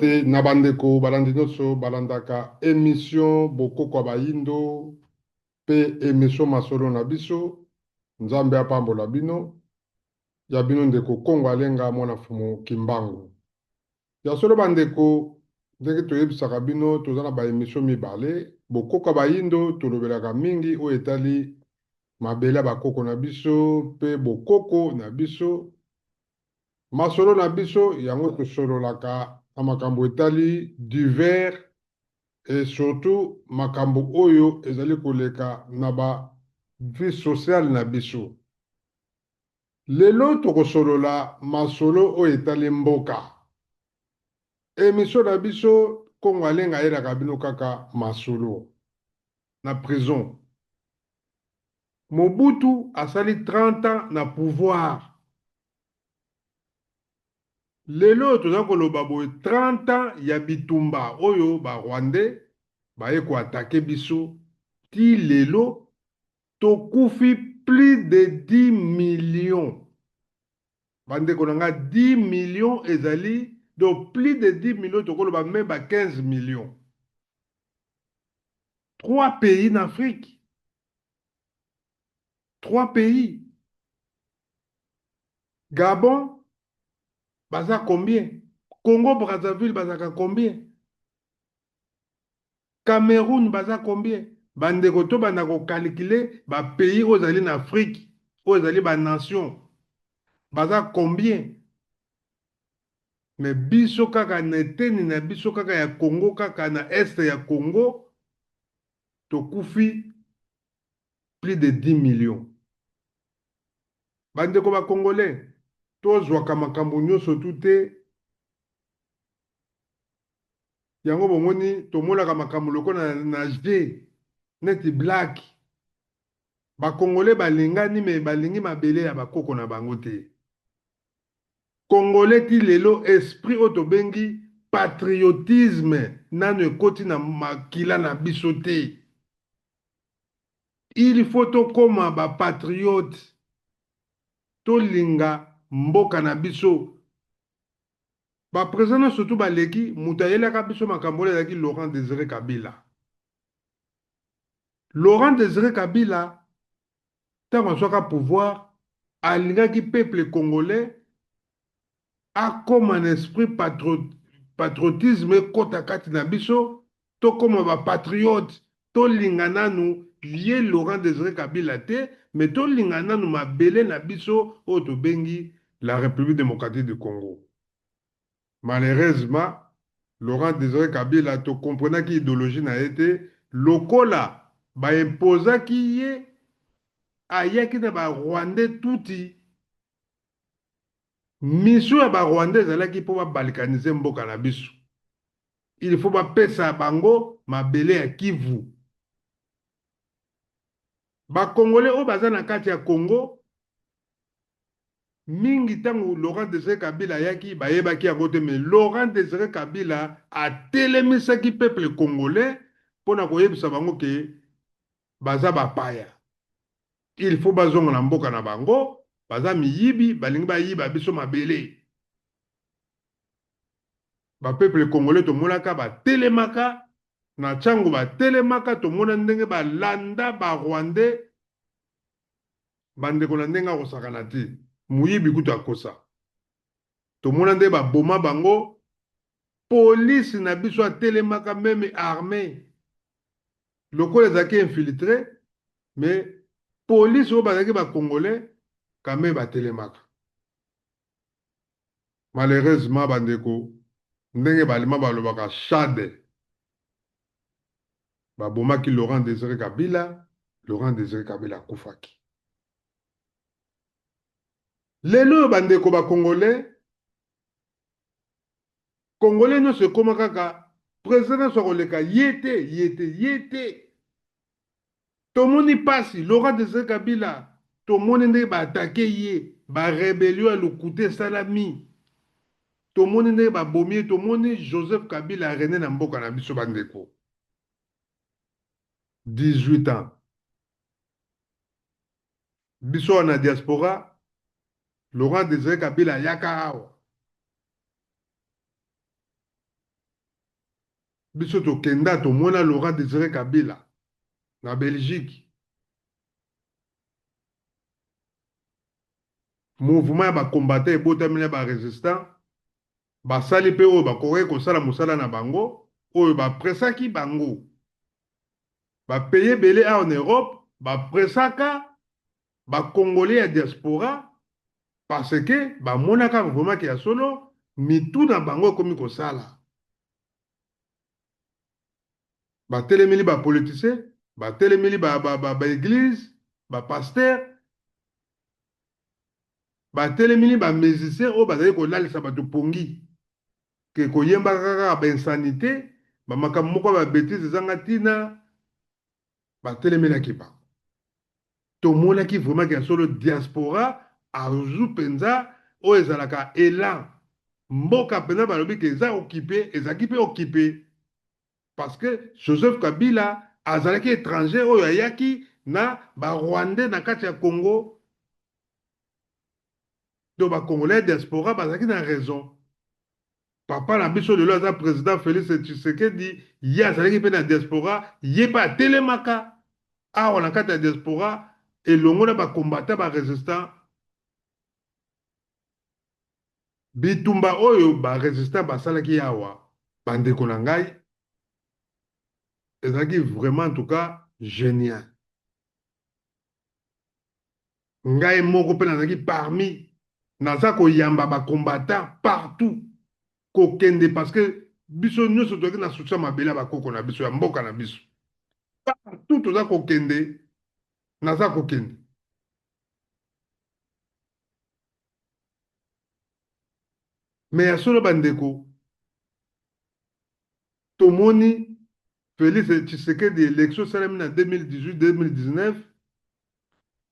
Mbote na bandeko balandi nyonso balandaka emission Bokoko ya Bayindo pe emission Masolo na biso. Nzambe apambola bino. Ya bino ndeko Kongo Alenga mwana Mfumu Kimbangu. Ya solo bandeko, ndenge toyebisaka bino toza na ba emission mibale. Bokoko ya Bayindo tolobelaka mingi oyo etali mabele ya bakoko na biso pe bokoko na biso. Masolo na biso yango tosololaka na makambo etali divers et surtout makambo oyo ezali koleka na ba vie sociale na biso. Lelo tokosolola masolo oyo etali mboka. Emission na biso Kongo Alenga ayelaka bino kaka masolo. Na prison. Mobutu asali 30 ans na pouvoir. Lelo oyo toza koloba boye 30 ans ya bitumba oyo ba Rwandais baye ko attaquer biso ti lelo tokufi plus de 10 millions. Bandeko na nga 10 millions ezali donc plus de 10 millions tokoloba meme ba 15 millions. Trois pays na Afrique. Trois pays. Gabon baza combien? Congo Brazzaville bazaka combien? Cameroun baza combien? Bandeko tobanda ko calculer ba pays oyo ezali na Afrique oyo ezali ba nation baza combien? Mais biso kaka na eteni na biso kaka ya Congo kaka na est ya Congo tokufi plus de 10 millions. Bandeko ba congolais tozwaka makambo nyoso tu te yango bomoni tomonaka makambo lokola na jeu neti black ba congolais balingani me balingi mabele ya bakoko na bango te. Congolais ti lelo esprit oyo tobengi patriotisme nanu ekoti na makila na biso te. Il faut tokoma ba patriotes, tolinga mboka na biso. Ba presidents nionso tout baleki, mutu ayelaka biso makambo wana ezalaki Laurent Desire Kabila. Laurent Desire Kabila tango azwaka pouvoir alingaki peuple congolais akoma na esprit patriotisme ekota kati na biso tokoma ba patriotes tolinga nanu ye Laurent Desire Kabila te mais tolinga nanu mabele na biso oyo tobengi la Republique democratique du Congo. Malheureusement Laurent Desire Kabila to comprenaki ideologie na ye te lokola ba imposaki ye ayaki na ba Rwandais Tutsi. Mission ya ba Rwandais ezalaki po ba balkaniser mboka na biso. Il faut ba pesa bango mabele ya Kivu. Ba Congolais oyo baza na kati ya Congo mingi tango Laurent Desire Kabila ayaki bayebaki yango te mais Laurent Desire Kabila atelemisaki peuple congolais pona koyebisa bango ke baza bapaya. Il faut bazonga na mboka na bango, baza miyibi, balingi bayiba biso mabele. Ba peuple congolais tomonaka batelemaka na Tshangu, batelemaka tomona ndenge balanda ba rwandais bandeko na ndenge akosakana te, moyibi kutu akosa. Tomona nde baboma bango, police na biso atelemaka meme armee lokola ezalaki infiltre mais police oyo bazalaki ba congolais quand meme batelemaka. Malheureusement bandeko ndenge ba allemand balobaka schade babomaki Laurent Desire Kabila, Laurent Desire Kabila akufaki. Lelo oyo bandeko ba congolais Congolais nionso ekoma kaka president nionso akoleka ye te ye te ye te tomoni pasi Laurent Desire Kabila tomoni ndenge ba attaque ye ba rebellion ya lokuta esalami tomoni ndenge babomi ye tomoni Joseph Kabila rene na mboka na biso bandeko 18 ans biso wana diaspora Laurent Desire Kabila ayaka awa. Biso tokenda tomona Laurent Desire Kabila na Belgique. Mouvement ya ba combattants ebotami na ba resistants basali mpe oyo bakokaki kosala mosala na bango oyo bapresaki bango. Ba pays ebele awa na Europe bapresaka ba Congolais ya diaspora parce que bamonaka vraiment ke ya solo mitu na bango ekomi kosala. Batelemeli ba politiciens, batelemeli ba ba ba, ba eglise, ba pasteurs, batelemeli ba musiciens oyo bazali kolalisa bato pongi ke koyembaka kaka ba insanite, ba makambo moko ya ba betises ezanga ntina, batelemelaki bango. Tomonaki vraiment ke ya solo diaspora azu mpenza oyo ezalaka elan mboka mpenza balobi ke eza occupe, ezalaki mpe occupe parce que Joseph Kabila azalaki étranger oyo ayaki na ba Rwandais na kati ya Congo. Donc ba Congolais ya diaspora bazalaki na raison. Papa na biso lelo aza président Félix Tshisekedi, ye azalaki mpe na diaspora, ye mpe atelemaka awa na kati ya diaspora elongo na ba combattants ba résistants. Bitumba oyo ba résistants basalaki awa, bandeko na ngai, ezalaki vraiment en tout cas génial. Ngai moko mpe nazalaki parmi, naza koyamba ba combattants partout kokende parce que biso nyonso tozalaki na souci ya mabele ya bakoko na biso ya mboka na biso. Partout toza kokende, naza kokende. Mais ya solo bandeko, tomoni Félix Tshisekedi élection esalemi na 2018-2019,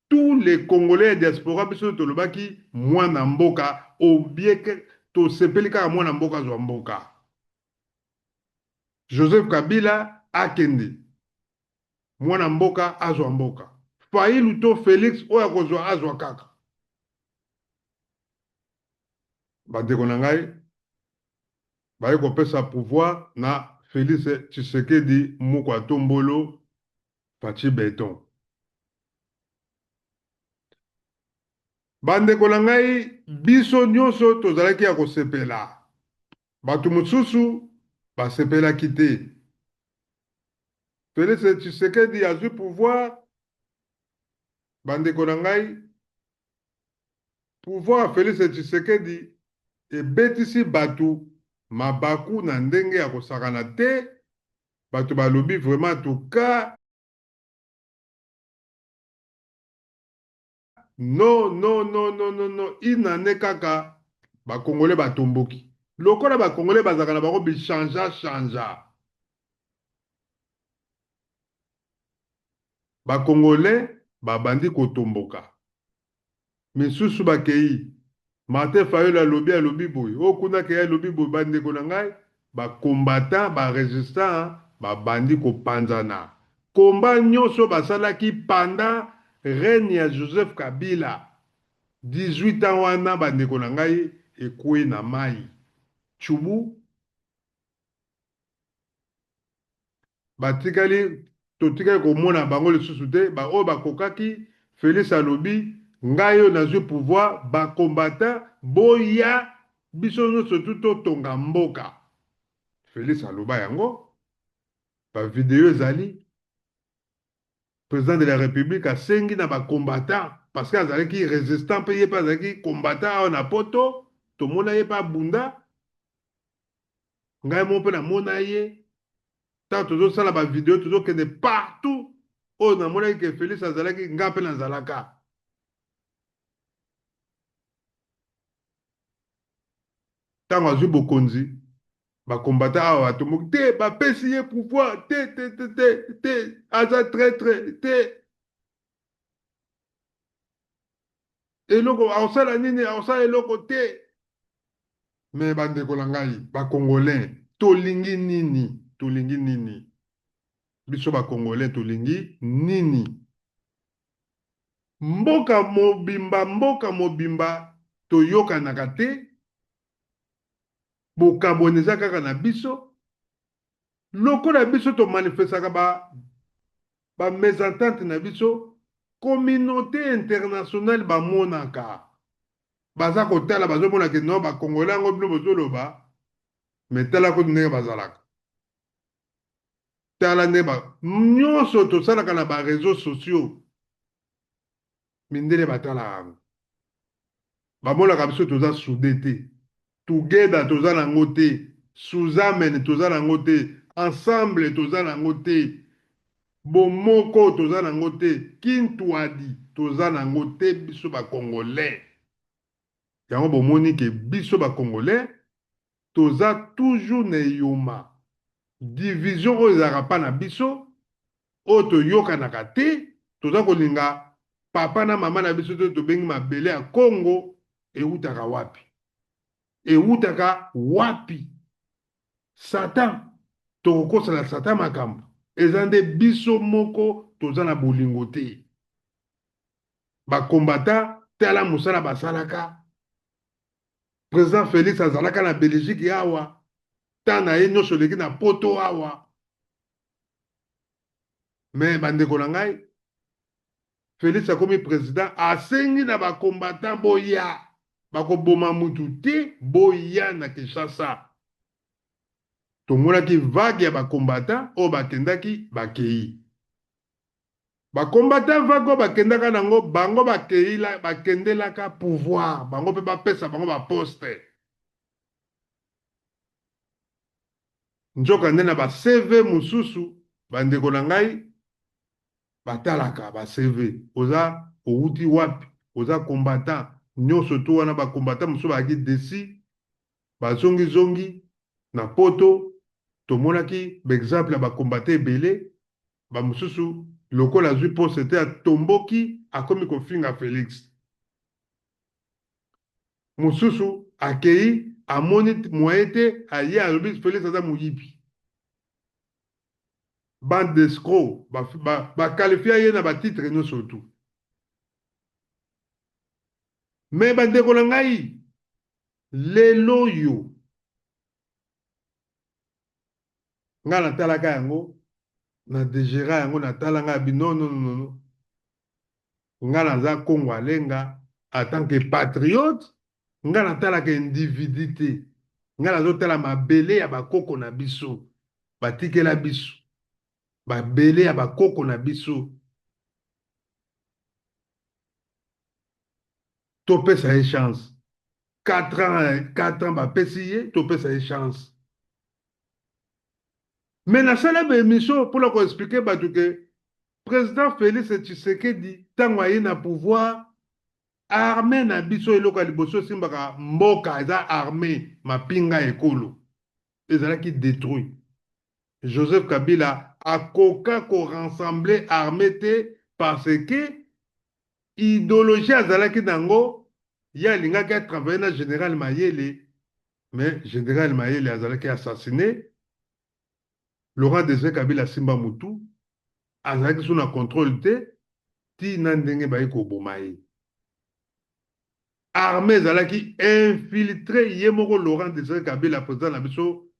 tous les Congolais ya diaspora biso tolobaki mwana mboka obieke, tosepeli kaka mwana mboka azwa mboka. Joseph Kabila akende, mwana mboka azwa mboka. Fayulu to Félix oyo akozwa azwa kaka. Bandeko na ngai, baye kopesa pouvoir na Félix Tshisekedi Mukwa Tombolo Fatshi Beton. Bandeko na ngai, biso nyonso tozalaki ya kosepela. Bato mosusu basepelaki te. Félix Tshisekedi azwi pouvoir, bandeko na ngai, pouvoir ya Félix Tshisekedi ebetisi bato mabaku na ndenge ya kosakana te. Bato balobi vraiment en tout cas non non non non non non, inane kaka ba Congolais batomboki. Lokola ba Congolais bazalaka na bango bichangea changea, ba Congolais babandi kotomboka, misusu bakei. Martin Fayulu alobi alobi boye, oyo kuna akei alobi boye. Bandeko na ngai, ba combattants ba résistants babandi kopanzana. Combat nyonso basalaki pendant règne ya Joseph Kabila 18 ans wana, bandeko na ngai, ekwei na mai tchubu. Batikali, totikali komona bango lisusu te. Baoyo bakokaki, Félix alobi ngai oyo nazwi pouvoir, ba combattants boya biso nyonso tu totonga mboka. Félix aloba yango, ba video ezali. Président de la République asengi na ba combattants parce que azalaki résistant mpe ye mpe azalaki combattant awa na poto, tomona ye mpe abunda. Ngai moko mpe namona ye ntango tozosala ba video, tozokende partout oyo namonaki ke Félix azalaki, ngai mpe nazalaka. Ntango azwi bokonzi, bakombata awa batomboki te, bapesi ye pouvoir te te te te te, aza traître te, eloko akosala nini, akosala eloko te. Me bandeko na ngai bacongolais, tolingi nini? Tolingi nini? Biso bacongolais tolingi nini? Mboka mobimba, mboka mobimba toyokanaka te, bokabwana eza kaka na biso. Lokola biso tomanifestaka ba ba mésentente na biso, communauté internationale bamonaka, baza kotala, bazomona ke no bakongolais yango bino bozoloba, me tala kutu ndenge bazalaka, tala ndenge nyonso tosalaka na baréseaux sociaux. Mindele batalaka yango, bamonaka biso toza soudé te, together toza nango te, zusammen toza nango te, ensemble toza nango te, bomoko toza nango te, kintwadi toza nango te. Biso bacongolais yango, bomoni ke biso bacongolais toza toujours na eyoma, division oyo ezalaka mpa na biso, oyo toyokanaka te. Toza kolinga papa na mama na biso te. Tobengi mabele ya Congo ewutaka wapi? Ewutaka wapi? Satan, tokokosala Satan makambo. Eza nde biso moko toza na bolingo te. Bakombata, tala mosala basalaka. Président Félix azalaka na Belgique awa, ntan na ye nyonso eleki na Poto awa. Me bandeko na ngai, Félix akomi président, asengi na bacombattants: boya, bakoboma mutu te, boya na Kinshasa. Tomonaki vague ya bacombattants oyo bakendaki, bakei. Bacombattants, vague oyo bakendaka nango, bango bakei, bakendelaka pouvoir, bango mpe bapesa bango baposte. Nzoka nde na baCV mosusu, bandeko na ngai, batalaka baCV: oza owuti wapi, oza combattant. Nyonso to wana, bacombattants mosusu bazalaki desi, bazongizongi na Poto. Tomonaki baexemple ya bacombattants ebele. Bamosusu, lokola azwi poste te, atomboki, akomi kofinga Félix. Mosusu akei, amoni moyen te, aye alobi Félix aza moyibi, bande d'escrocs, baqualifier ye na batitre nyonso tu. Me bandeko na ngai, lelo oyo ngai natalaka yango na dégéra yango, natala ngai abi: non, non, non, non, ngai naza Kongo Alenga. En tant que patriote, ngai natalaka individu te. Ngai nazotala mabele ya bakoko na biso batikela biso, mabele ya bakoko na biso. Topesa ye chance 4 ans, 4 ans bapesi ye, topesa ye chance. Me nasala baémission mpona koexpliquer bato ke président Félix Tshisekedi, ntango aye na pouvoir, armée na biso, eloko ya liboso esimbaka mboka eza armée, mapinga ekolo ezalaki détruit. Joseph Kabila akoka korassembler armée te, parce que idéologie azalaki nango, ye alingaki atravailler na général Mayele. Mais général Mayele azalaki assassiné. Laurent Désiré Kabila asimba mutu, azalaki so na contrôle te, ntina ndenge baye koboma ye. Armée ezalaki infiltré. Ye moko Laurent Désiré Kabila, président na biso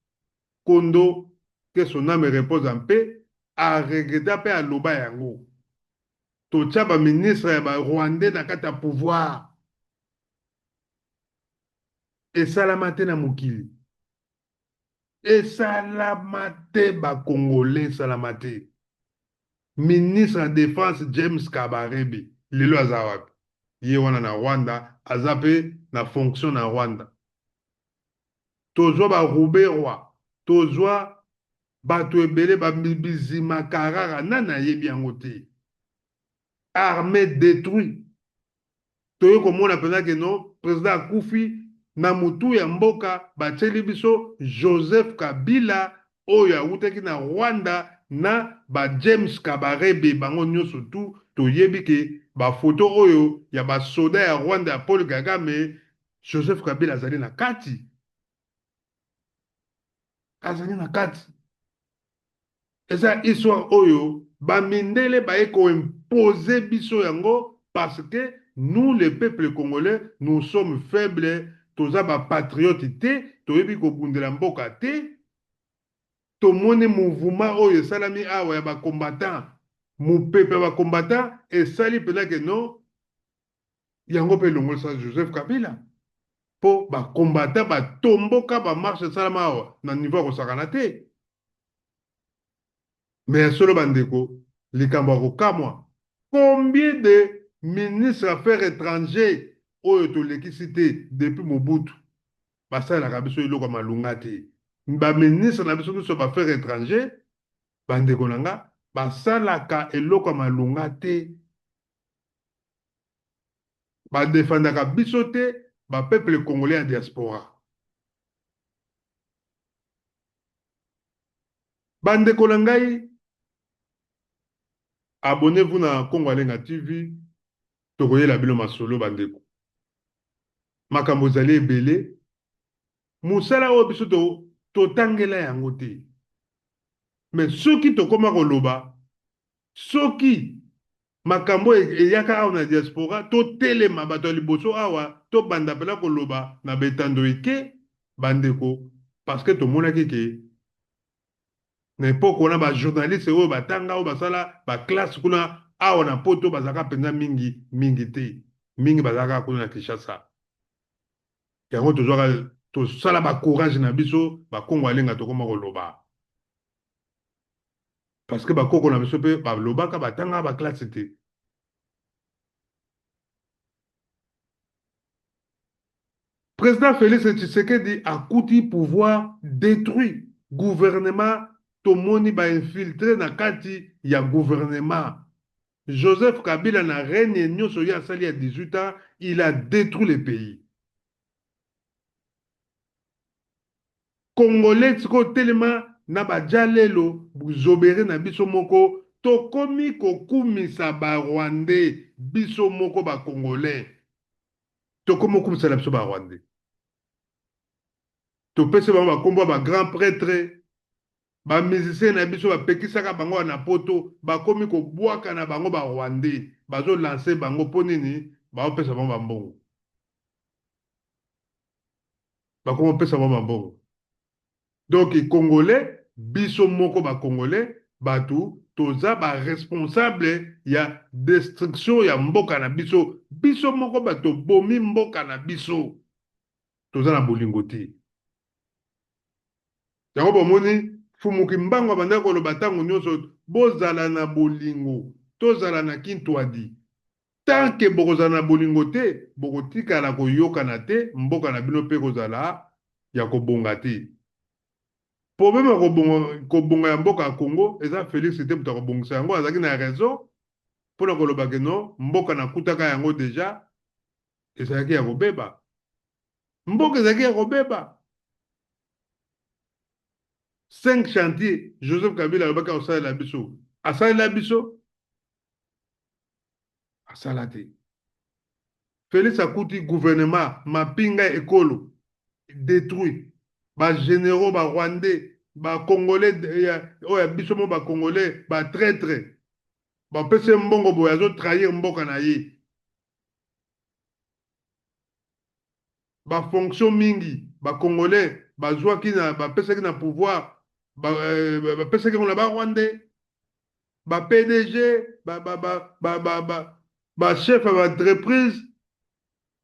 kondo, que son âme repose en paix, aregretter mpe aloba yango: totya baministre ya barwandais na kati ya pouvoir. Esalama te na mokili, esalama te, bakongolais, esalama te. Ministre ya défense James Kabarebe lelo aza wapi? Ye wana na Rwanda, aza mpe na fonction na Rwanda. Tozwa baRuberwa, tozwa bato ebele, babizima Karara, nani ayebi yango te? Armée détruit. Toye komona mpenza ke no président akufi na mutu ya mboka, batieli biso Joseph Kabila oyo awutaki na Rwanda na ba James Kabarebe. Bango nyonso tu toyebi ke bafoto oyo ya basoda ya Rwanda ya Paul Kagame, Joseph Kabila azali na kati, azali na kati. Eza histoire oyo bamindele baye koimposer biso yango, parce que nous, le peuple congolais, nous sommes faibles. Toza bapatriote te, toyebi kobundela mboka te. Tomoni mouvement oyo esalami awa ya ba combattants, mopepe ya ba combattants esali mpenza ke non, yango mpe elongolisa Joseph Kabila mpo ba combattants batomboka, ba marche esalama awa na niveau ya kosakana te. Mais ya solo bandeko, likambo ya kokamwa, combien de ministres affaires étrangers oyo tolekisi te depuis Mobutu basalelaka biso eloko ya malunga te? Baministre na biso nyonso ba affaires étrangers, bandeko na nga, basalaka eloko ya malunga te, badefandaka biso te, bapeuple congolais ya diaspora. Bandeko na ngai, abonnez-vous na Congo Alenga TV, tokoyela bino masolo bandeko. Makambo ezali ebele, mosala oyo biso totangela yango te. Mais soki tokoma koloba, soki makambo eyaka awa na diaspora, totelema bato ya liboso awa, tobanda mpena koloba na betando eke bandeko, parce que tomonaki ke na epoke wana bajournaliste oyo batanga, oyo basala baklasse kuna awa na Poto, bazalaka mpenza mingi mingi te, mingi bazalaka kuna na Kinshasa. Yango tozwaka, tosala bacourage na biso Bakongo Alenga, tokoma koloba parce que bakoko na biso mpe balobaka, batanga baklasse te. Président Félix Tshisekedi akuti pouvoir détruit, gouvernement tomoni bainfiltré na kati ya gouvernement. Joseph Kabila na règne nyonso ye asali ya 18 ans, il a détruit le pays congolais. Sikoyo telema na bajalelo buzobere na biso moko, tokomi kokumisa Barwandais. Biso moko Bacongolais tokomi kokumisa na biso Barwandais, topesi bango bakombo ya bagrand prêtre. Bamusicien na biso bapekisaka bango na Poto, bakomi kobwaka na bango Barwandais, bazolancer bango. Mpo nini? Baopesa bango bambongo, bakomi kopesa bango bambongo. Donc Congolais, biso moko Bacongolais, bato toza baresponsable ya destruction ya mboka na biso. Biso moko bato bomi mboka na biso, toza na bolingo te. Yango bomoni Fumuki Mbango abandaki koloba ntango nyonso: bozala na bolingo, tozala na kintwadi. Tant que bokozala na bolingo te, bokotikala koyokana te, mboka na bino mpe kozala ya kobonga te. Problème ya kobonga ya mboka ya Congo eza Félix te moto akobongisa yango. Azalaki na raison mpona koloba ke non, mboka nakutaka yango déjà ezalaki ya kobeba, mboka ezalaki ya kobeba. Cinq chantier Joseph Kabila alobaki akosalela biso, asalela biso? Asala te. Félix akuti gouvernement, mapinga ekolo détruit, bagénéraux Barwandais, Bacongolais oyo ya biso mo, Bacongolais batraître, bapesi ye mbongo boye, azotrahir mboka na ye. Bafonction mingi Bacongolais bazwaki na bapesaki na pouvoir, bapesaki yango na Barwandais, ba PDG, bachef ya baentreprise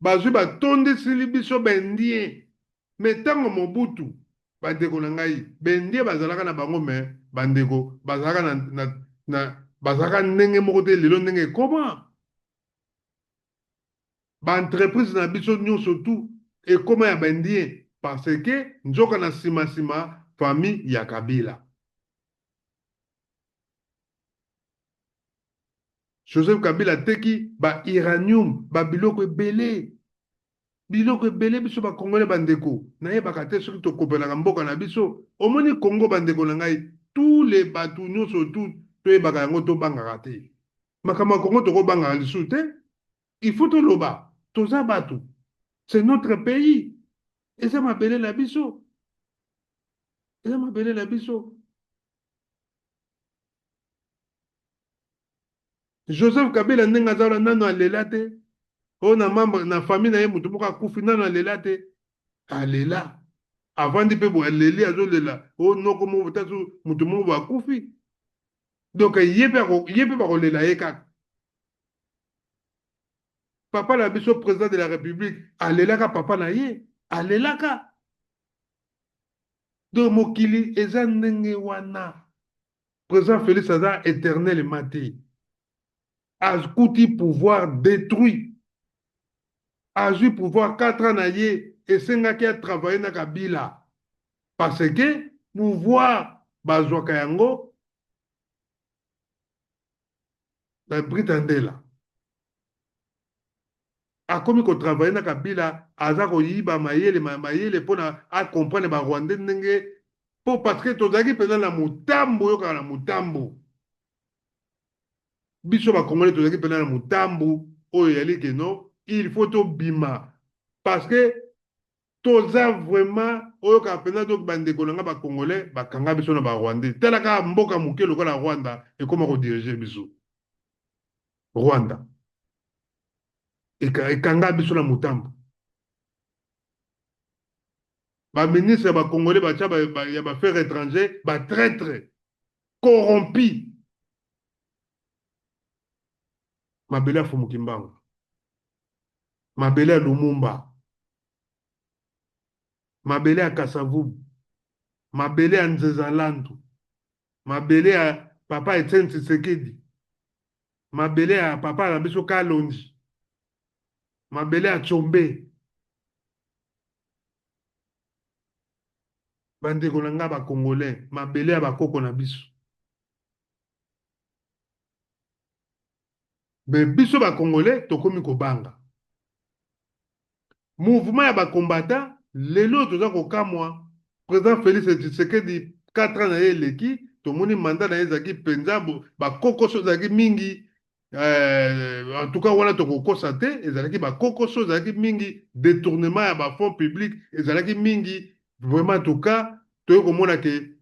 bazwi, batondisili biso Baindien. Mais ntango Mobutu, bandeko na ngai, Baindien bazalaka na bango, mais bandeko bazalaka na bazalaka ndenge moko te. Lelo ndenge ekoma, baentreprise na biso nyonso tu ekoma ya Baindien, parce que nzoka na nsima nsima famille ya Kabila. Joseph Kabila ateki bauranium, babiloko ebele, biloko ebele. Biso Bakongole, bandeko, nayebaka te soki tokopelaka mboka na biso. Omoni Kongo, bandeko na ngai, tous les bato nyonso tu toyebaka yango, tobangaka te makambo ya Kongo, tokobangaka lisusu te. Il faut toloba, toza bato, c'est notre pays, eza mabele na biso, eza mabele na biso. Joseph Kabila ndenge aza wana, nano alela te. Oyo na membre na famille na ye moto moko akufi, nano alela te. Alela. Avandi mpe boye aleli, azolela o noko moko tasu moto moko boye akufi. Donc ye mpe ye mpe bakolela ye kaka. Papa na biso président de la République alelaka papa na ye, alelaka. Donc mokili eza ndenge wana. Président Félix aza éternellement te. Akuti pouvoir détruit. Azwi pouvoir 4 ans na ye, esengaki atravaille na Kabila. Parce que pouvoir bazwaka yango na Brita Ndela. Akomi kotravaille na Kabila, aza koyiba mayele mayele mpona acomprendre Barwandais ndenge mpo, parce que tozalaki mpenza na motambo, oyokaka na motambo. Biso Bakongolais tozalaki mpenza na motambo oyo eyali ke non, il faut tobima, parce que toza vraiment, oyokaka mpenza. Donc bandeko na nga Bakongolais, bakanga biso na Barwandais. Tala kaka mboka moke lokola Rwanda ekóma kodirige biso. Rwanda ekanga biso na motambo. Baministre ya Bakongolais batya ya baaffaires étranger, batraître corrompu. Mabele ya Fumu Kimbangu, mabele ya Lumumba, mabele ya Kasavubu, mabele ya Nzeza Landu, mabele ya papa Etienne Tshisekedi, mabele ya papa na biso Kalonji, mabele ya Tshombe. Bandeko na nga Bakongolais, mabele ya bakoko na biso. Me biso Bakongolais tokomi kobanga mouvement ya bacombattants. Lelo toza kokamwa président Félix Tshisekedi, 4 ans na ye eleki, tomoni mandat na ye ezalaki mpenza bakokoso ezalaki mingi. En tout cas wana tokokosa te, ezalaki bakokoso, ezalaki mingi, détournement ya bafonds public ezalaki mingi vraiment. En tout cas toyei komona ke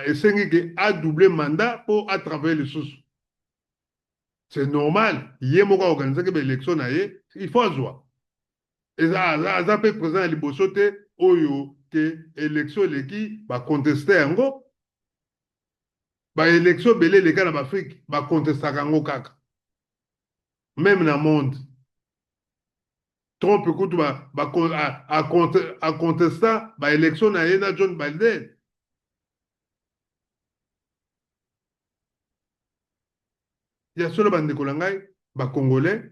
esengi ke adouble mandat mpo atravaille lisusu. C'est normal, ye moko aorganisaki baélection na ye, il faut azwa. Aza mpe président ya liboso te oyo ke élection eleki, baconteste yango. Baélection ebele eleka na baAfrike, bacontestaka yango kaka, même na monde. Trump kutu acontesta baélection na ye na John Biden. Ya solo, bandeko na ngai Bakongolais,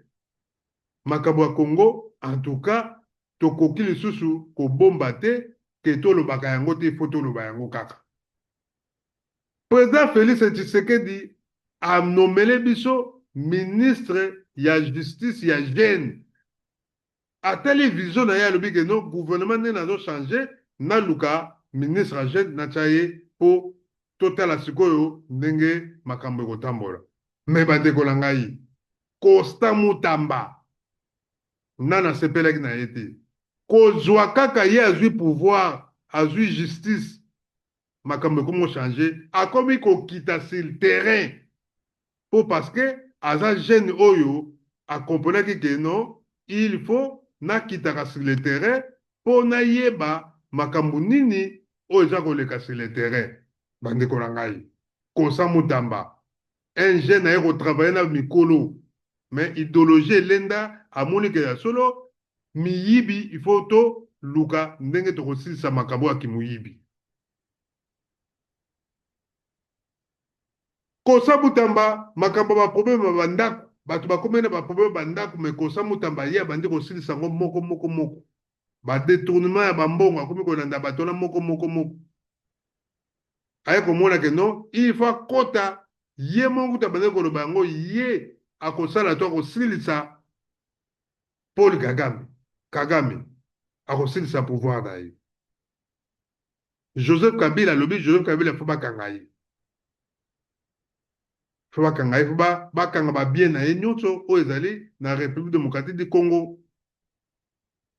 makambo ya Congo, en tout cas tokoki lisusu kobomba te ke tolobaka yango te, ifo toloba yango kaka. Président Félix Tshisekedi anomele biso ministre ya Justice ya jeune. Atali vision na ye, alobi ke non, gouvernement ndenge nazochange, naluka ministre ya jeune, natya ye mpo totala sikoyo ndenge makambo ekotambola. Me bandeko na ngai, Constant Mutamba, nani asepelaki na ye te. Kozwa kaka ye azwi pouvoir, azwi justice, makambo ekomi kochange, akomi kokita sur terrain mpo parce que aza jeune oyo akomprenaki ke non, il faut nakitaka sur le terrain mpo nayeba makambo nini oyo eza koleka sur le terrain. Bandeko na ngai, Constant Mutamba, un jeune aye kotravaille na mikolo, mais idéologie elenda, amoni ke ya solo miyibi, il faut toluka ndenge tokosilisa makambo ya kimoyibi. Constant Mutamba, makambo ya baproblème ya bandako, bato bakomi na baproblème ya bandako, mais Constant Mutamba ye abandi kosilisa yango moko moko moko. Badétournement ya bambongo, akomi kolanda bato wana moko moko moko. Aye komona ke non, il faut akota ye moko. Kuta abandi koloba yango, ye akosala to akosilisa Paul Kagame. Kagame akosilisa pouvoir na ye. Joseph Kabila, alobi Joseph Kabila faut bakanga ye, faut bakanga ye, faut bakanga babien na ye nyonso oyo ezali na République démocratique du Congo.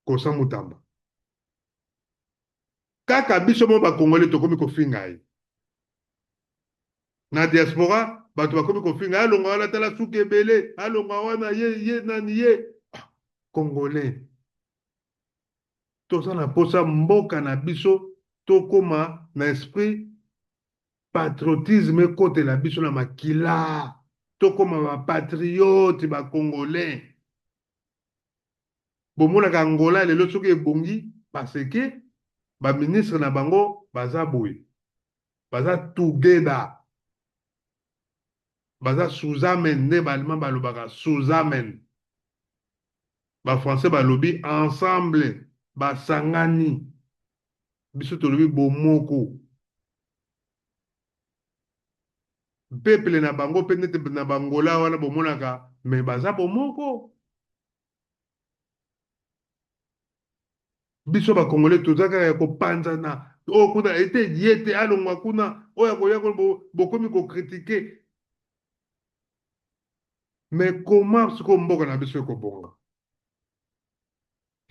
Constant Mutamba, kaka biso mo Bakongolais tokomi kofinga ye na diaspora. Bato bakomi kofinga, alongwa wana, tala suki ebele, alongwa wana, ye ye nani ye. Ah, Congolais, toza na posa mboka na biso. Tokoma na esprit patriotisme ekotela biso na makila, tokoma ba patriote ba congolais. Bomonaka Angola lelo soki ebongi parce que ba ministre na bango baza boye, baza together, baza zusammen, nde ba allemand balobaka zusammen, ba français balobi ensemble, basangani, biso tolobi bomoko. Peuple na bango mpe nete na bangola wana bomonaka me baza bomoko. Biso ba congolais toza kaka ya kopanzana, oyo kuna ete ye te alongwa kuna, oyo akoya bokomi kokritike. Mais comment sikoyo mboka na biso ekobonga?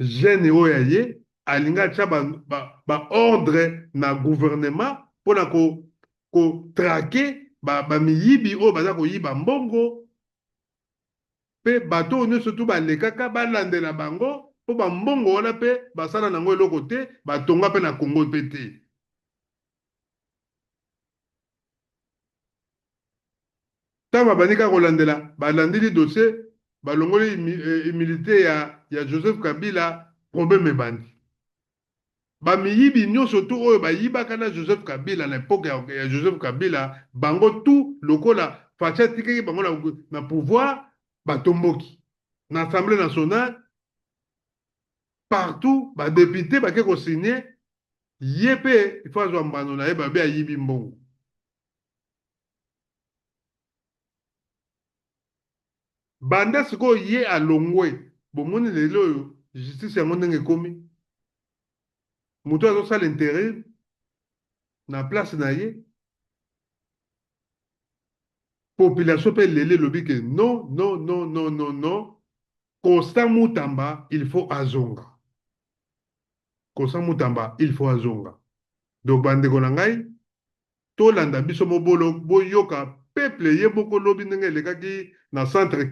Jeune oyo ya ye alingi atya ba ordre na gouvernement mpona kotrake bamiyibi oyo baza koyiba mbongo, mpe bato oyo nyonso tu balekaka balandela bango mpo bambongo wana mpe basala nango eloko te, batonga mpe na Congo mpe te. Ntango babandi kaka kolandela, balandeli dossier, balongoli humilité ya Joseph Kabila, problème ebandi. Bamiyibi nyonso tu oyo bayibaka na Joseph Kabila na epoque ya Joseph Kabila, bango tu lokola Fatshi atikaki bango na pouvoir, batomboki na Assemblée nationale, partout ba député bake kosigner ye mpe il faut azwa mbano na ye, babi ayibi mbongo. Banda sikoyo ye alongwe, bomoni lelo oyo justice yango ndenge ekomi, moto azosala intérim na place na ye. Population mpe lelo elobi ke non, non, non, non, non, non, Constant Mutamba il faut azonga, Constant Mutamba il faut azonga. Donc bandeko na ngai, tolanda biso mobolo, boyoka peuple ye moko lobi ndenge elekaki na centre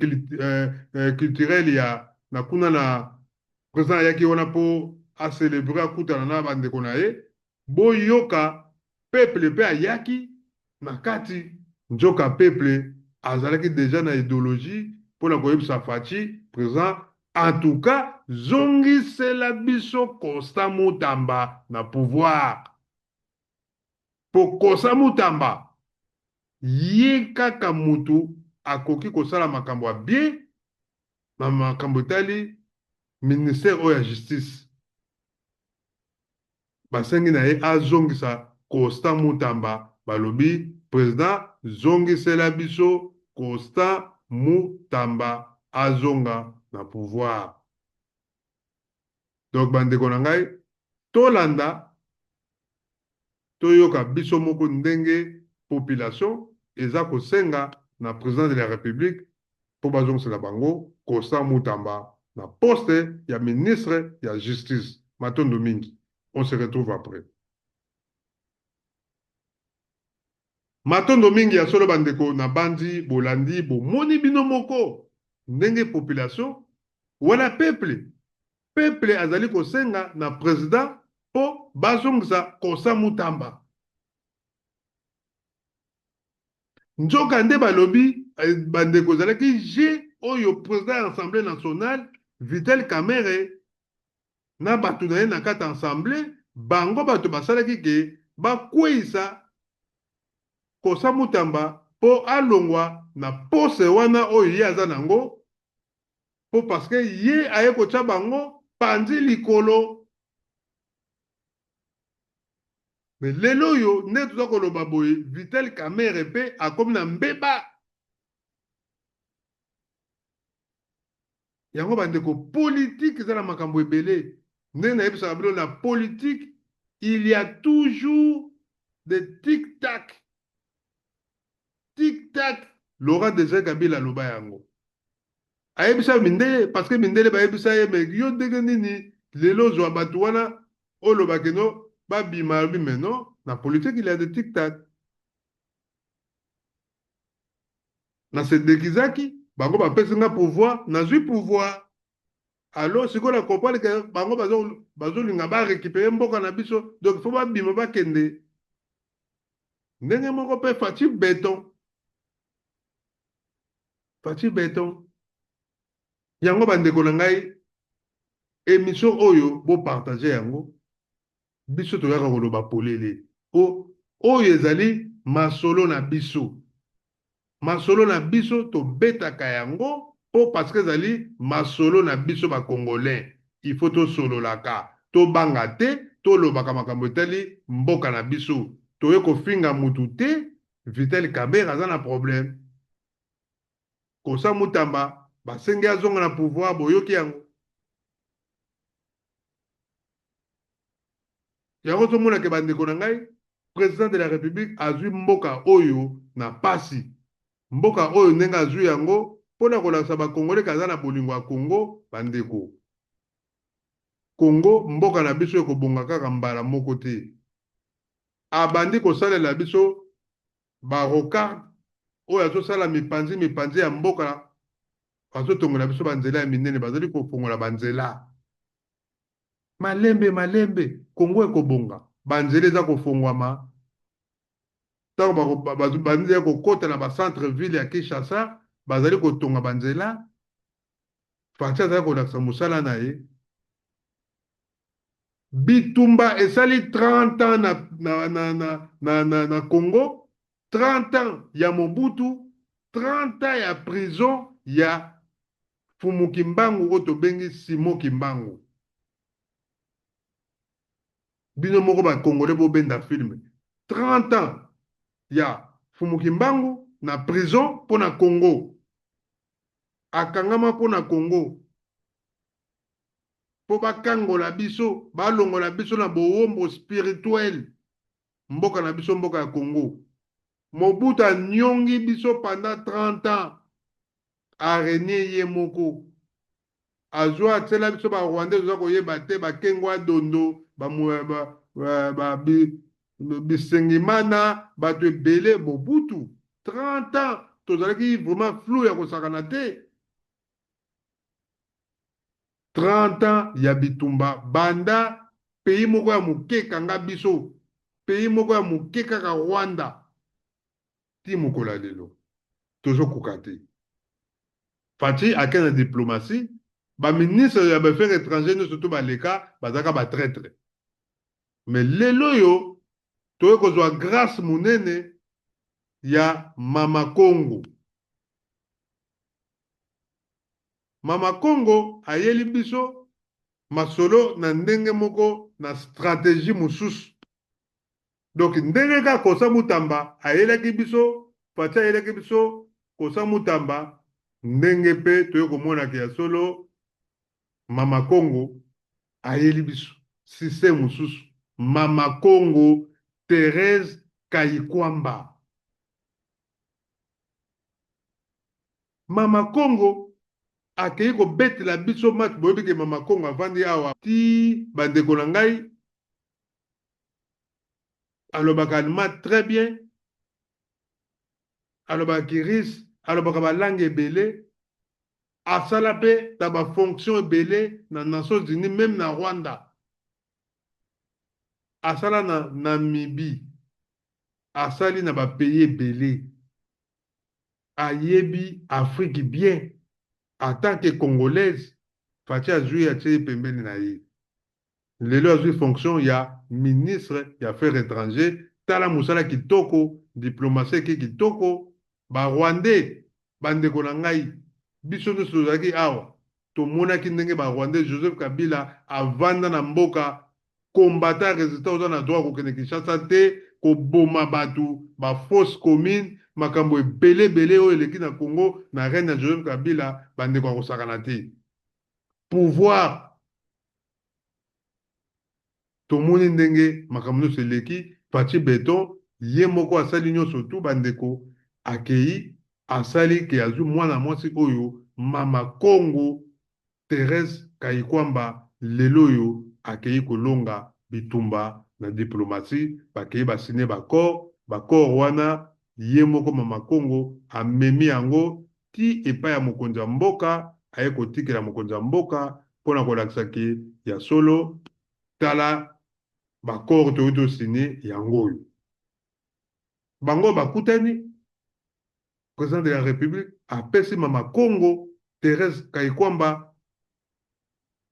culturel ya na kuna na président ayaki wana mpo acélébrer, akutana na bandeko na ye. Boyoka peuple mpe ayaki na kati, nzoka peuple azalaki déjà na idéologie mpona koyebisa Fatshi président, en tout cas zongisela biso Constant Mutamba na pouvoir, po Constant Mutamba ye kaka mutu akoki kosala makambo ya bien na makambo etali ministère oyo ya justice. Basengi na ye azongisa Constant Mutamba, balobi président zongisela biso Constant Mutamba azonga na pouvoir. Donc bandeko na ngai, tolanda, toyoka biso moko ndenge population eza kosenga na président de la République mpo bazongisela bango Constant Mutamba na poste ya ministre ya justice. Matondo mingi, on se retrouve après. Matondo mingi ya solo bandeko na bandi, bolandi, bomoni bino moko ndenge population wana peuple azali kosenga na président mpo bazongisa Constant Mutamba. Nzoka nde balobi bandeko ezalaki jeu oyo président ya Assemblée nationale Vital Kamerhe na bato na ye na kati ya assemblée, bango bato basalaki ke bakweyisa Constant Mutamba mpo alongwa na poste wana oyo ye aza nango, mpo parce que ye aye kotya bango panzi likolo. Me lelo oyo nde toza koloba boye, Vital Kamerhe mpe akomi na mbeba yango. Bandeko, politique eza na makambo ebele. Ndenge nayebisaka bino, na politique il y a toujours des tic-tac, tic-tac. Laurent Désiré Kabila aloba yango, ayebisa mindele, parce que mindele bayebisa ye: me yo ndenge nini lelo ozwa bato wana olobaki no babima? Alobi: mais non, na politique il y a des tic-tac. Na se déguisaki, bango bapesi nga pouvoir, nazwi pouvoir. Alors sikoyo na comprendre que bango bazolinga ba récupérer mboka na biso, donc il faut babima bakende. Ndenge moko mpe Fatshi Beton, Fatshi Beton. Yango bandeko na ngai, émission oyo bopartage yango, biso toyaka koloba polele po oyo ezali masolo na biso. Masolo na biso tobetaka yango po parce que ezali masolo na biso ba Congolais. Il faut tosololaka, tobanga te, tolobaka makambo etali mboka na biso. Toye kofinga mutu te, Vital Kamerhe aza na problème. Kosa Mutamba basengi azonga na pouvoir, boyoki yango. Yango tozomona ke bandeko na ngai, président de la République azwi mboka oyo na pasi. Mboka oyo ndenge azwi yango mpona kolakisa ba Congolais kaza na bolingo ya Congo, bandeko. Congo mboka na biso ekobonga kaka mbala moko te. Abandi kosalela biso ba rocard oyo azosala mipanzi mipanzi ya mboka, azotongola biso banzela ya minene, bazali kofongola banzela. Malembe malembe Congo ekobonga, banzela eza kofongwama. Ntango bazali kokota na ba centre ville ya Kinshasa, bazali kotonga banzela. Fatshi azali kolakisa mosala na ye. Bitumba esali 30 ans na Congo, 30 ans ya Mobutu, 30 ans ya prison ya Fumu Kimbangu oyo tobengi Simon Kimbangu. Bino moko ba Congolais bobenda film. 30 ans ya Fumu Kimbangu na prison mpona Congo. Akangama mpona Congo. Mpo bakangola biso, balongola biso na bowombo spirituel. Mboka na biso, mboka ya Congo. Mobutu anyongi biso pendant 30 ans. Arenie ye moko. Azwa atiela biso ba Rwandais toza koyeba te, ba Kengo Dondo, ba Bisengimana, bato ebele. Mobutu 30 ans tozalaki vraiment flou ya kosakana te. 30 ans ya bitumba banda pays moko ya moke kanga biso, pays moko ya moke kaka Rwanda ti mokolo ya lelo tozokoka te. Fatshi ake na diplomatie, ba ministre ya affaires étrangères nyonso to baleka bazalaka ba traître. Mais lelo oyo toye kozwa grâce monene ya Mama Congo. Mama Congo ayeli biso masolo na ndenge moko na stratégie mosusu. Donc ndenge kaka Kosa Mutamba ayelaki biso, Fatshi ayelaki biso Kosa Mutamba, ndenge mpe toye komonaka ya solo Mama Congo ayeli biso système mosusu. Mama Congo Thérèse Kayikwamba. Mama Congo akei kobetela biso match. Boyebi ke Mama Congo avandi awa ti bandeko na ngai, alobaka allemand très bien, alobaka kiris, alobaka balangue ebele, asala mpe na bafonction ebele na Nations Unies, même na Rwanda, asala na Namibie, asali na bapays ebele, ayebi Afrique bien. En tant que Congolaise, Fatshi azwi, atie ye pembeni na ye. Lelo azwi fonction ya ministre ya affaires étrangères. Tala mosala kitoko, diplomatie eke kitoko. Barwandais, bandeko na ngai, biso nyonso tozalaki awa, tomonaki ndenge barwandais, Joseph Kabila avanda na mboka, combattant résistant, oza na droit kokende Kinshasa te, koboma bato, bafosse commune, makambo ebele ebele oyo eleki na Congo na règne ya Joseph Kabila. Bandeko, akosakana te pouvoir. Tomoni ndenge makambo nyonso eleki. Fatshi Beton ye moko asali nyonso tu. Bandeko, akei asali ke azwi mwana mwasi oyo Mama Congo Thérèse Kayikwamba. Lelo oyo akei kolonga bitumba na diplomatie, bakei basine baaccord. Baaccord wana, ye moko Mama Congo amemi yango ti epai ya mokonzi ya mboka, aye kotikela mokonzi ya mboka. mpo na kolakisa ke ya solo tala baccord toyei tosine yango oyo. Bango bakutani, président de la République apesi mama Congo Thérèse Kayikwamba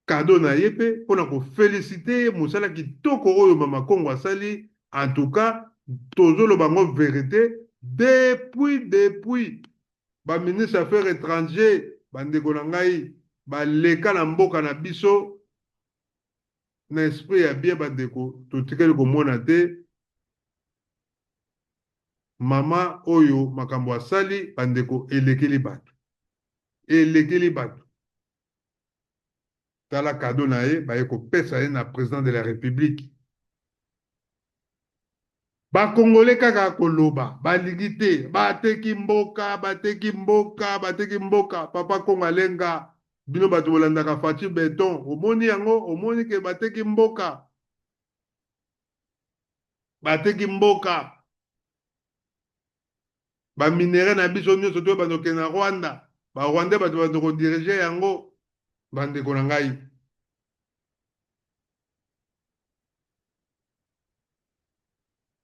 cadeau na ye mpe mpo na kofelicite ye mosala kitoko oyo mama Congo asali. En tout cas tozoloba ngo vérité depuis ba ministre affaires étrangers bandeko na ngai baleka na mboka na biso na esprit ya bien bandeko, totikali komona te mama oyo makambo asali bandeko elekeli bato, elekeli bato. Tala cadeau na ye baye kopesa ye na président de la République. Bakongole kaka koloba balingi te, bateki mboka, bateki mboka, bateki mboka. Papa Kongo alenga bino bato bolandaka Fatshi Beton, omoni yango, omoni ke bateki mboka, bateki mboka. Ba minerais na biso nyonso to bando ke na Rwanda, ba Rwandais bato bando ko diriger yango, bandeko na ngai.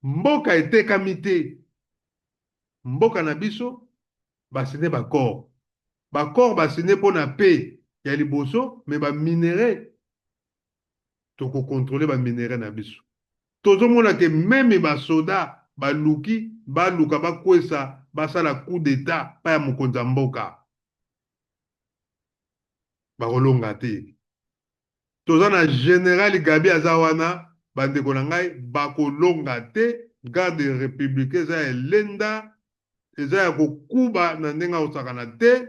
Mboka etekami te. Mboka na biso basine baccord. Baccord basine mpona paix ya liboso, mais ba minerais tokokontrole ba minerais na biso. Tozomona ke meme basoda baluki baluka bakwesa basala coup d'état pa ya mokonzi ya mboka, bakolonga te. Toza na général Gabi aza wana, bandeko na ngai, bakolonga te. Garde républicain eza ya elenda, eza ya kokuba na ndenge akosakana te.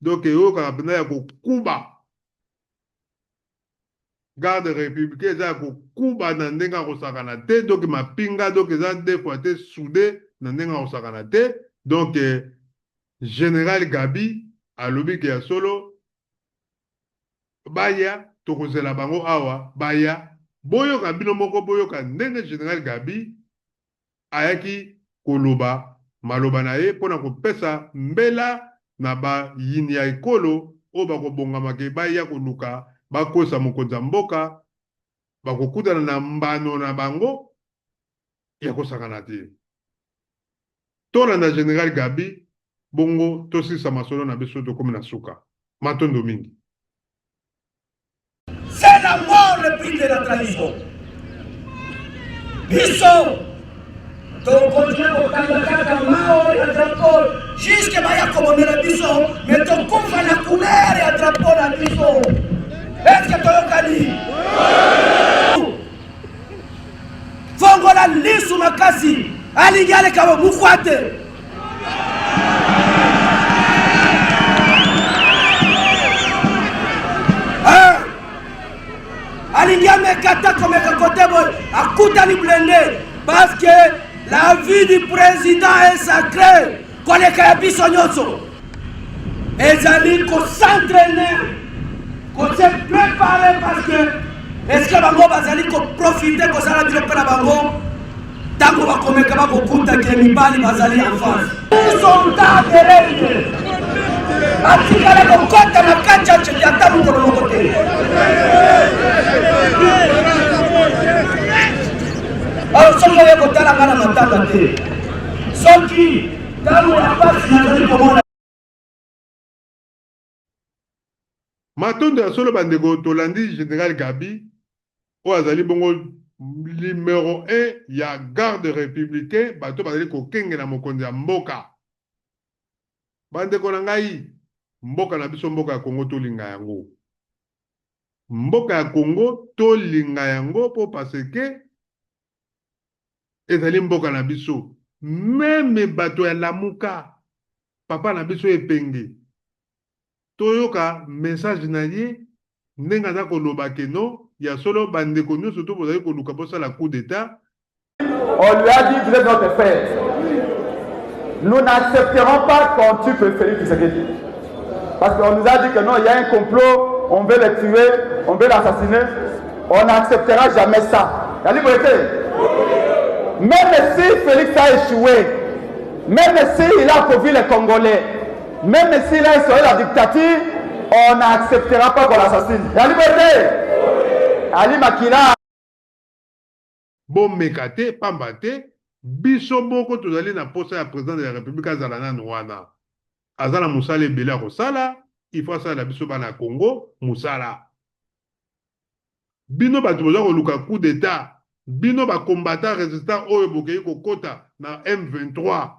Donc eyokaka mpenza ya kokuba. Garde républicain eza ya kokuba na ndenge akosakana te. Donc mapinga, donc eza deux fois te soudé na ndenge akosakana te. Donc général Gabi alobi ke ya solo baya, tokozela bango awa baya. Boyoka bino moko, boyoka ndenge général Gabi ayaki koloba maloba na ye mpona kopesa mbela na bayini ya ekolo oyo bakobongamaka baya koluka bakosa mokonzi ya mboka, bakokutana na mbano na bango ya kosakana te. Tolanda général Gabi, bongo tosilisa masolo na biso, tokomi na suka. Matondo mingi. C'est la mort le prix de la trahison. Biso tokontinue kokanga kaka mao ya drapeau jusque baya kobomela biso, me tokufa na couleur ya drapeau na biso. Eske toyokani? Fongola lisu makasi, alingi aleka bo mukwate. Alingi ameka ata komeka kote boye, akutani blende parce que la vie du président est sacrée koleka ya biso nyonso. Ezali kosentraine, kose prepare parce que eske bango bazali koprofite kosala biloko na bango. Ntango bakomeka bakokuta ke mibali bazali en face. Soldat de règne atikala kokɔta na kati ya cete ata mokolo moko te. Alors soki oye kotala nga na matanga te, soki ntango ya mpasi nazali komona. Matondo ya solo bandeko, tolandi général Gabi oyo azali bongo numero 1 ya garde républicain, bato bazali kokengela mokonzi ya mboka. Bandeko na ngai, mboka na biso, mboka ya Congo, tolinga yango. Mboka ya Congo tolinga yango po parce que ezali mboka na biso. Meme bato ya Lamuka, papa na biso Epenge, toyoka message na ye ndenge aza koloba ke non, ya solo bandeko nyonso to bozali koluka bosala coup d'état. On lui a dit, vous êtes notre frère. Nous n'accepterons pas qu'on tue Félix Tshisekedi. Parce qu'on nous a dit que non, il y a un complot, on veut le tuer, on veut l'assassiner. On n'acceptera jamais ça. La liberté. Même si Félix a échoué, même s'il a appauvri les Congolais, même s'il a instauré la dictature, On n'acceptera pas qu'on l'assassine. La liberté Ali Makila. Bomeka te, pamba te biso moko tozali na posa ya president de la Republique azala nanu wana. Aza na mosala ebele ya kosala, il faut asalela biso bana ya Congo mosala. Bino bato boza koluka coup d'etat, bino ba combattants resistants oyo bokeyi kokota na M23,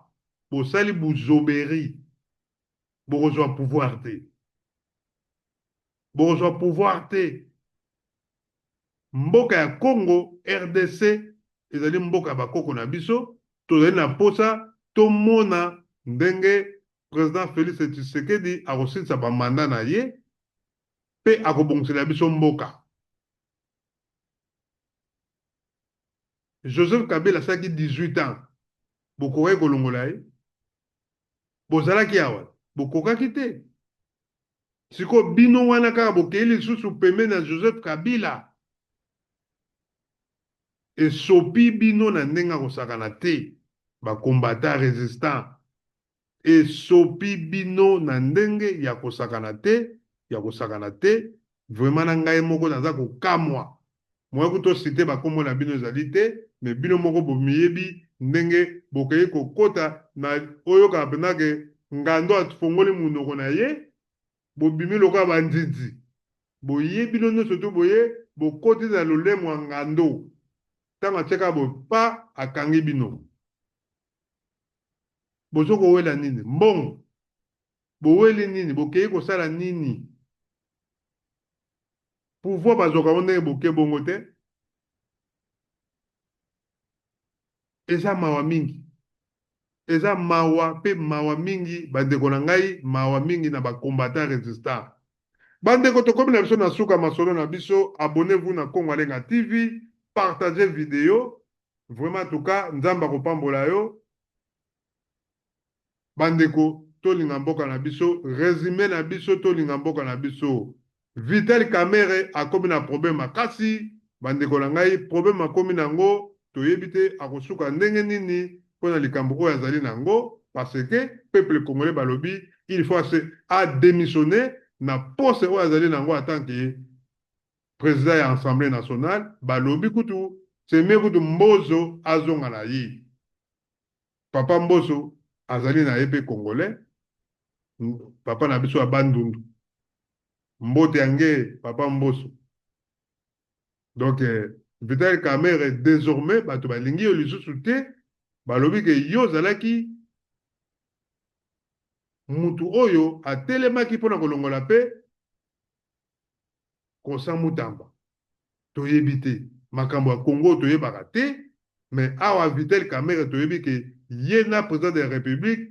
bosali buzoberi, bokozwa pouvoir te. Bokozwa pouvoir te. Mboka ya Congo rdc ezali mboka ya bakoko na biso, tozali na posa tomona ndenge president Felix Tshisekedi akosilisa ba mandat na ye pe akobongisela biso mboka. Joseph Kabila asalaki 18 ans, bokokaki kolongola ye? Bozalaki awa? Bokokaki te. Sikoyo bino wana kaka bokeyi lisusu pembeni ya Joseph Kabila? Esopi bino na ndenge ya kosakana te ba combattants resistants. Esopi bino na ndenge ya kosakana te, ya kosakana te, vraiment na ngai moko naza kokamwa. Moyen kutu to citer ba kombo na bino ezali te, mais bino moko bomiyebi ndenge bokeyi kokota na oyokaka penza ke ngando afongoli munoko na ye, bobimi lokola ba nzinzi. Boye bino nionso tout boye bokoti na lolemo ya ngando, tango atie kaka boye pa akangi bino. Bozo kowela nini? Mbongo? Boweli nini? Bokeyi kosala nini? Pouvoir bazwaka yango ndenge boke bongo te. Eza mawa mingi. Eza mawa pe mawa mingi ba ndeko na ngai, mawa mingi na ba combattants resistants. Ba ndeko tokomi na biso na suka masolo na biso, abonnez-vous na Kongo Alenga TV, partagez video. Vraiment en tout cas Nzambe akopambola yo. Bandeko tolinga mboka na biso, resume na biso tolinga mboka na biso. Vital Kamerhe akomi na problème makasi, bandeko na ngai, problème akomi na yango toyebi te akosuka ndenge nini pona likambo oyo azali na yango parce que peuple congolais balobi il faut ase a demissionner na poste oyo azali na yango en tant que president ya Assemblee nationale, balobi kutu c'est mieux kutu Mbozo azonga na ye. Papa Mboso azali na ye pe congolais, papa na biso ya Bandundu. Mbote ya nge papa Mboso. Donc Vital Kamerhe desormais bato balingi yo lisusu te, balobi ke yo ozalaki mutu oyo atelemaki pona kolongola pe Constant Mutamba. Toyebi te makambo ya Congo toyebaka te mais awa Vital Kamerhe toyebi ke ye na president de la Republique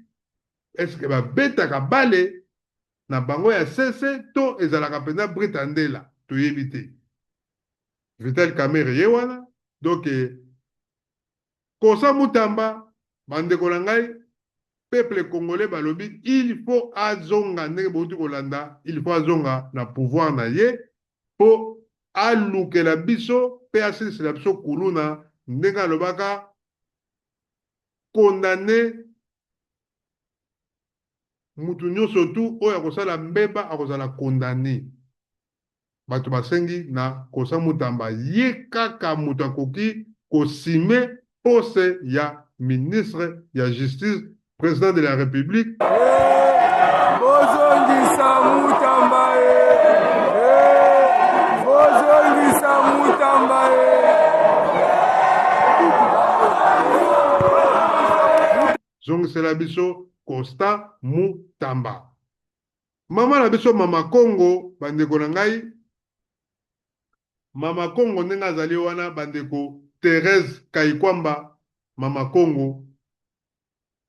est ce que babetaka bale na bango ya sese to ezalaka mpenza Brita Ndela toyebi te. Vital Kamerhe ye wana donc Constant Mutamba ba ndeko na ngai peuple congolais balobi il faut azonga ndenge bowuti kolanda il faut azonga na pouvoir na ye po alukela biso pe asilisela biso kuluna ndenge alobaka condamne mutu nionso tout oyo akosala mbeba akozala condamne. Bato basengi na Constant Mutamba ye kaka moto akoki ko simer poste ya ministre ya justice, president de la Republique. Bozongisa Mutamba eh, bozongisa Mutamba eh. Zongisela biso Constant Mutamba. Mama na biso mama Kongo ba ndeko na ngai mama Kongo ndenge azali wana ba ndeko Therèse Kayikwamba mama Kongo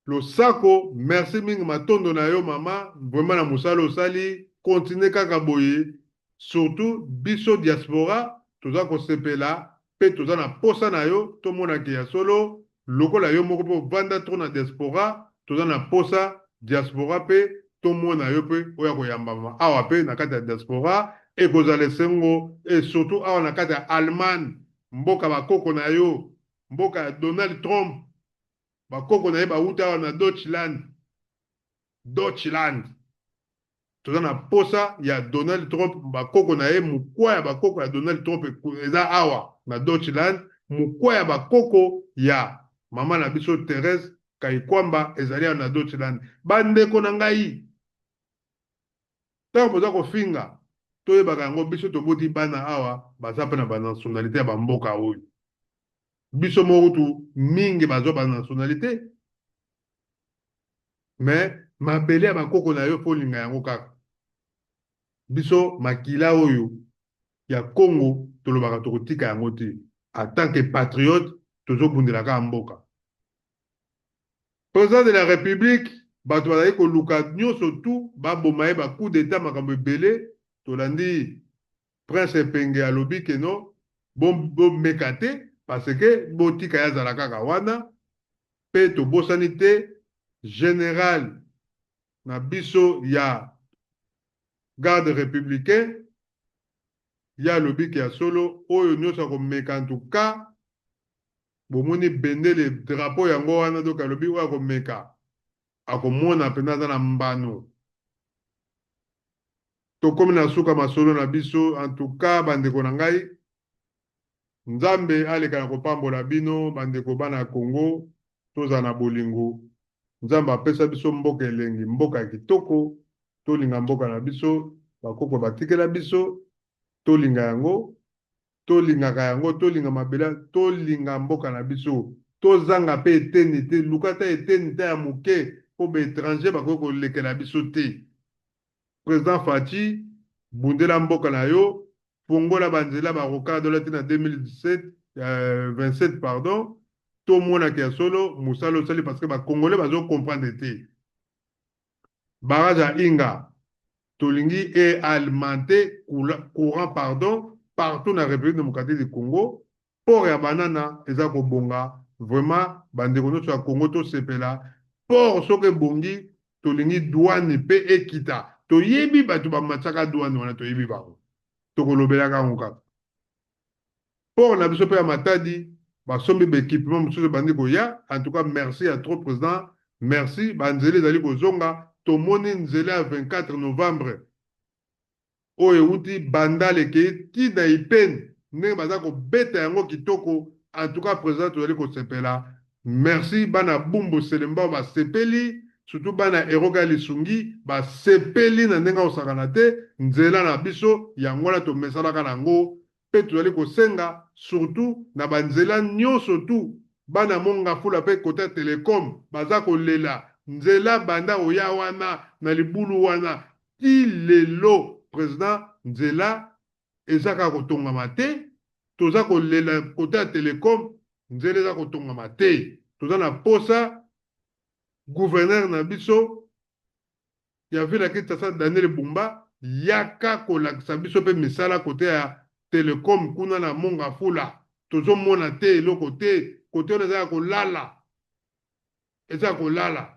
losako merci mingi matondo na yo mama vraiment na mosala osali continue kaka boye surtout biso diaspora toza kosepela pe toza na posa na yo tomona ke ya solo lokola yo moko pe ovanda trop na diaspora toza na posa diaspora pe tomona yo pe oya koyambama awa pe na kati ya diaspora ekozala esengo et surtout awa na kati ya Allemagne mboka ba koko na yo mboka ya Donald Trump ba koko na ye bawuta awa na Deutschland Deutschland. Toza na posa ya Donald Trump, bakoko na ye, mokwa ya bakoko ya Donald Trump eza awa na Deutschland, mokwa ya bakoko ya mama na biso Therese Kayikwamba ezali awa na Deutschland. Bandeko na ngai, ntango boza kofinga, toyebaka yango, biso toboti bana awa baza mpe na ba nationalité ya bamboka oyo. Biso moko kutu mingi bazwa ba nationalité, mais mabele ya bakoko na yo fo olinga yango kaka. Biso makila oyo ya Congo tolobaka tokotika yango te. En tant que patriote tozobundela kaka mboka. President de la Republique, bato bazali koluka nyonso tu baboma ye, ba coup d'etat, makambo ebele. Tolandi Prince Epenge alobi ke no, bomeka te parce que botika ye azala kaka wana. Pe tobosani te general na biso ya garde republicain, ye alobi ke ya solo oyo nyonso akomeka, en tout cas bomoni bendele drapeau yango wana, donc alobi oyo akomeka akomona mpenza aza na mbano. Tokomi na suka masolo na biso. En tout cas bandeko na ngai, Nzambe aleka na kopambola bino bandeko bana ya Congo, tozala na bolingo. Nzambe apesa biso mboka elengi, mboka ya kitoko, tolinga mboka na biso, bakoko batikela biso, tolinga yango, tolingaka yango, tolinga mabele, tolinga mboka na biso, tozanga pe eteni te, luka ata eteni ta ya moke po ba etranger bakoki kolekela biso te. President Fatshi, bundela mboka na yo, fongola ba nzela ba rocade olati na 2017, 27 pardon, tomona ke ya solo mosala osali parce que ba congolais bazo comprendre te. Barrage ya Inga tolingi e alimenter courant pardon partout na Republique democratique du Congo. Port ya Banana eza kobonga vraiment, bandeko nyonso ya Congo tosepela. Port soki ebongi, tolingi douane pe ekita. Toyebi bato bamatisaka douane wana, toyebi bango, tokolobelaka yango kaka. Port na biso pe ya Matadi basombi ba equipement mosusu ebandi koya. En tout cas merci ya trop president, merci. Ba nzela ezali kozonga, tomoni nzela ya 24 novembre oyo ewuti Bandal ekeyi ti na Ipene, ndenge baza kobeta yango kitoko. En tout cas president tozali kosepela, merci. Bana Bumbu Selembao basepeli, surtout bana Eroga Lisungi basepeli na ndenge akosakana te. Nzela na biso yango wana tomesanaka na yango, pe tozali kosenga surtout na ba nzela nionso tout bana Mont Ngafula pe cote ya telecom baza kolela nzela banda oya wana na libulu wana ti lelo president nzela eza kaka kotongama te, toza kolela cote ya telecom nzela eza kotongama te, toza na posa gouverneur na biso ya ville ya Kinshasa Daniel Bumba yaka kolakisa biso pe misala cote ya telecom kuna na Mont Ngafula, tozo mona te eloko te cote wana eza ya kolala, eza ya kolala.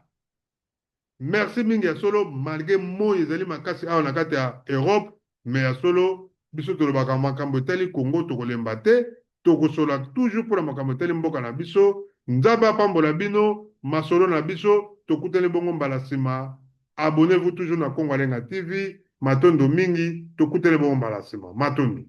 Merci mingi ya solo, malgre moyi ezali makasi awa na kati ya Europe, mais ya solo biso tolobaka makambo etali Congo tokolemba te, tokosolola toujours pona makambo etali mboka na biso. Nzambe apambola bino, masolo na biso tokutani bongo mbala sima. Abonnez-vous toujours na Kongo Alenga TV. Matondo mingi, tokutani bongo mbala sima. Matondo.